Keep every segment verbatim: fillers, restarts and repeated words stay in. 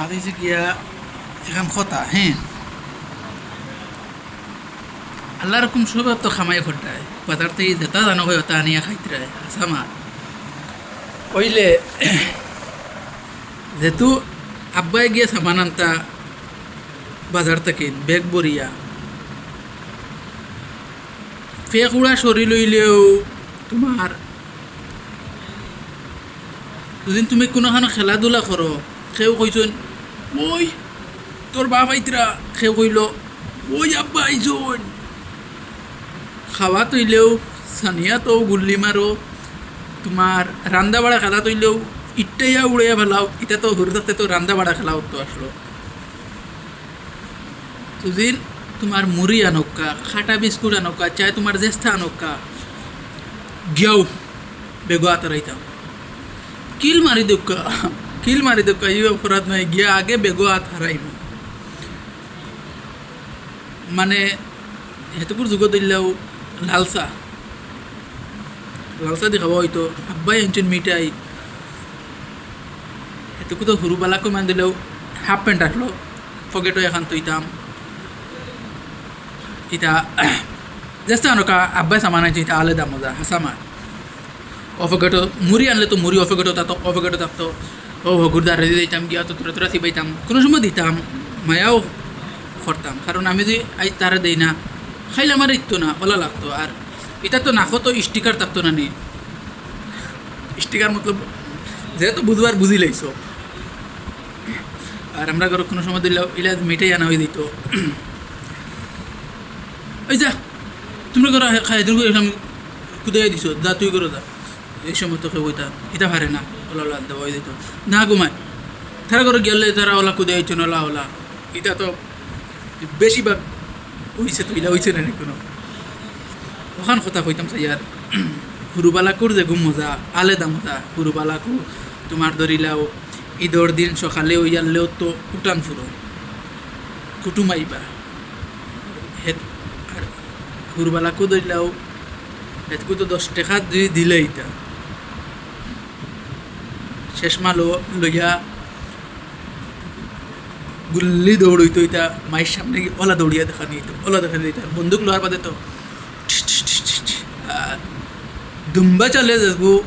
আর অইছে গিয়া এখান কথা, হ্যাঁ, আল্লাহর হুকুম সবে তো কামাই করতায়, বাজার থাকি যেটা জানো হয় ওটা আনিয়া খাইতরায়, হাছা মাত। অইলে যেহেতু আব্বায় গিয়া সামান আনতা বাজার থাকি ব্যাগ ভরিয়া, ফেকুড়া শরীর অইলেও তুমার যদি তুমি কুনুখানো খেলাধুলা করো, কেউ কইছইন, "ওই তোর বাপ আইতরা", কেউ কইলো, "ওই আব্বা আইছইন।" খাওয়াত অইলেও, সানিয়াত অউ গুল্লি মারো, তুমার রান্দা বাড়া খেলাত অইলেও, ইট্টাইয়া উড়াইয়া ফালাও, ইতা তো হুরু থাকতে তো রান্দা বাড়া খেলা অইতো আছলো। যদি তুমার মুড়ি আনউক্কা, কাটা বিস্কুট আনউক্কা, চায় তুমার জেস্তা আনউক্কা, গিয়াউ বেগো আত হারাইতাম। কিল মারি দেউক্কা, কিল মারি দেউক্কা, ই অপরাধ নায়, গিয়া আগে বেগো আত হারাইমু। মানে, হেতুকুর যুগো দিলাও লাল চা, লাল চা দি খাওয়া অইতো, আব্বায় আনছইন মিঠাই। হেতুকু তো হুরু বালাকু মান দিলেও হাফ প্যান্ট আছলো, পকেটো এখান থইতাম। ইতা জেস্তা আনউক্কা, আব্বায় সামান আনছইন, ইতা আলাদা মজা, হাছা মাত। অউ পকেটো মুড়ি আনলে তো মুড়ি অউ পকেটো থাকতো, অউ পকেটো থাকতো। অউ হগুর দারে দি দিতাম, গিয়া তো থুড়া থুড়া চিবাইতাম, কুনু সময় দিতাম, মায়াও করতাম। কারণ আমি যদি আইজ তারে দেই না, খাইলে আমারে দিতো না, অলা লাগতো। আর ইতা তো নাকো তো স্টিকার থাকতো না নি, স্টিকার মতলব যেহেতু বুঝবার বুঝি লাইছো। আর আমরা ঘরো কুনু সময় দিলে ইলা মিঠাই আনা অই দিত, "এই যা, তুমরা ঘরো খাই দূর করে কুদাই দিছো, যা তুই ঘরো যা।" এই সময় তো কেউ কইতা, "ইতা পারে না, অলা অলা দেওয়া অই দিত।" না ঘুমায়, তারা ঘরো গেলে তারা অলা কুদাই অইতো না, অলা অলা। ইতা তো বেশিরভাগ অইছে তো, ইলা অইছে না নি কুনু। অখান কথা কইতাম চাইয়ার, হুরুবালাকুর যেগু মজা, আলাদা মজা। হুরুবালাকু তুমার ধরিলাও, ইদর দিন সকালে অইয়ারলেও তো উঠান ফুরো, কুটুম আইবা। হেত-, আর হুরুবালাকু ধরিলাও, হেতকু তো দশ টেকা দি দিলে ইতা। শেষ মালো লইয়া গুল্লি দৌড়ইতো, ইতা মাইর সামনে গিয়া অলা দৌড়িয়া দেখানি অইতো, অলা দেখানি অইতো। আর বন্দুক লওয়ার বাদে তো টিস টিস টিস টিস টিস। আর দুম্বা চালে যেগু,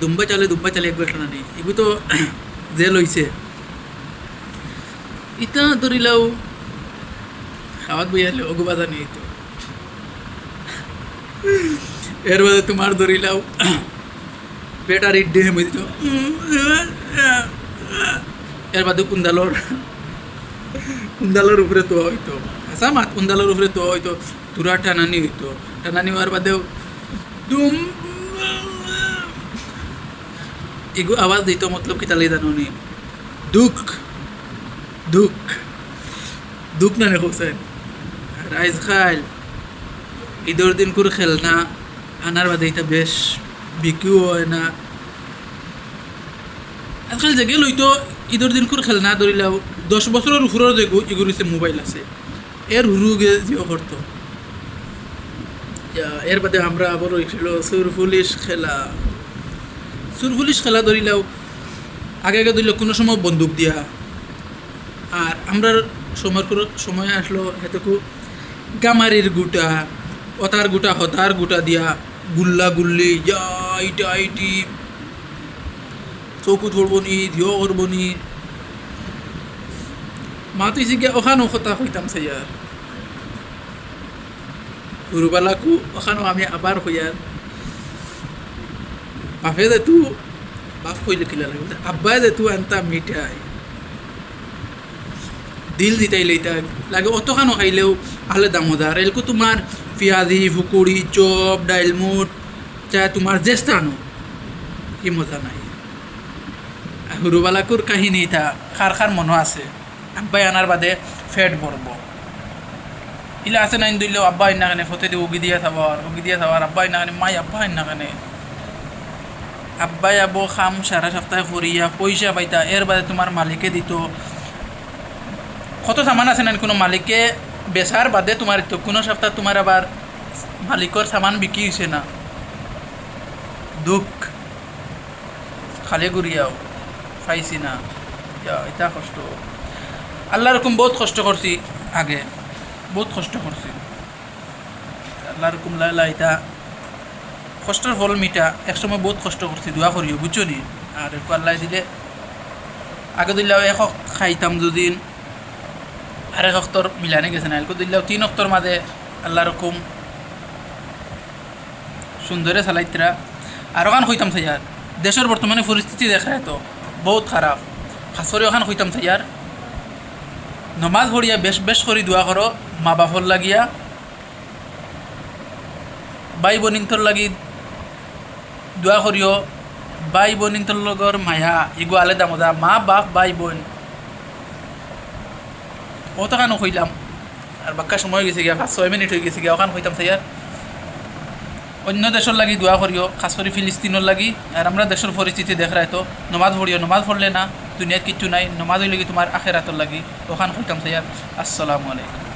দুম্বা চালে, দুম্বা চালে একবার শোনা নেই। এগু তো জেল অইছে। ইতা ধরিলাও খাওয়াত বইয়ালে অগু বাজানি অইতো। এর বাদে তুমার ধরিলাও ব্যাটারির ডেম অই দিত। এর বাদে কুন্দালর, কুন্দালর উপরে তো অইতো। হাছা মাত, কুন্দালর উপরে তো অইতো। তুরা টানানি অইতো। টানানি অওয়ার বাদেও দুম, এগু আওয়াজ দিত, মতলব কিতা লাগি জানো নি? দুখ, দুখ, দুখ না নে হোসেন। আর আইজকাইল ইদর দিনকুর খেলনা আনার বাদে ইতা বেশ বিক্রিও অয় না। আজকাল যেগু লইতো ইদর দিনকুর খেলনা ধরিলাও, দশ বছরর উপরর যেগু, ইগুর গেছে মোবাইল আছে। এর হুরুগে জিও করতো। ইয়া, এর বাদে আমরা আবার অইছিল চুর পুলিশ খেলা। চুর পুলিশ খেলা ধরিলাও, আগে আগে ধরিলাও কুনু সময় বন্দুক দিয়া। আর আমরার সময় কুনু সময় আছলো হেতকু গামারির গুটা, অতার গুটা, হতার গুটা দিয়া গুল্লা গুল্লি, ইয়া, ইটা ইটি, চকুত পড়বো নি, দিও করবো নি। মাতিছি গিয়া অখানও কথা কইতাম চাইয়ার। হুরুবালাকু অখানও আমি আবার কইয়ার। বাপে যেতু, বাপ কইলে কিলা লাগে, আব্বায় যেতু আনতা মিঠাই, দিল জিতাই লইতা লাগে, অতখানও খাইলেও আলাদা মজা। আর এলকু তুমার পিয়াজি, ফুকুড়ি, চপ, ডাইলমুট, চায় তুমার জেস্তা আনো, কি মজা নাই। আর হুরুবালাকুর কাহিনী ইতা কার কার মনো আছে? আব্বায় আনার বাদে পেট ভরবো। ইলা আছে নাইন দিলেও আব্বা আইন না কেনে, ফতে দি উগি দিয়া থাবার, উগি দিয়া থাবার, আব্বা আইন না কেনে, মাই আব্বা আইন না কেনে। আব্বায় আবো কাম সারা সপ্তাহে করিয়া পয়সা পাইতা, এর বাদে তুমার মালিকে দিত। কত সামান আছে নাইন, কুনু মালিকে বেচার বাদে তুমার দিত, কুনু সপ্তাহ তুমার আবার মালিকর সামান বিক্রি অইছে না। দুখ। খালি ঘুরিয়াও পাইছি না। ইয়া, ইতা কষ্ট। আল্লাহর হুকুম বউত কষ্ট করছি আগে, বউত কষ্ট করছি। আল্লাহর হুকুম লা ইলা, ইতা কষ্টর ফল মিঠা। এক সময় বউত কষ্ট করছি, দোয়া করিও, বুঝছো নি? আর একটু আল্লাহ দিলে আগে দিল্লাও এক অক্ত খাইতাম দুদিন, আর এক অক্তর মিলানি গেছে না, এলকু দিল্লাও তিন অক্তর মাঝে আল্লাহর হুকুম সুন্দরে চালাইতরা। আর ওখান কইতাম চাইয়ার, দেশর বর্তমানে পরিস্থিতি দেখরায় তো বউত খারাপ। খাস করি ওখান কইতাম চাইয়ার, নমাজ পড়িয়া বেশ বেশ করি দোয়া করো মা বাপর লাগিয়া, ভাই বইনিন্তর লাগি দোয়া করিও, ভাই বইনিন্তর লগর মায়া, ইগু আলাদা মজা, মা বাপ ভাই বইন। অতখানও কইলাম, আর বাক্কা সময় অই গেছে গিয়া, পাঁচ ছয় মিনিট অই গেছে গিয়া, ওখান কইতাম চাইয়ার, অন্য দেশর লাগি দোয়া করিও, খাস করি ফিলিস্তিনর লাগি। আর আমরার দেশর পরিস্থিতি দেখরায় তো, নমাজ পড়িও, নমাজ পড়লে না দুনিয়াত কিচ্ছু নাই, নমাজ অইলো গি তুমার আখেরাতর লাগি, ওখান কইতাম চাইয়ার। আসসালামু আলাইকুম।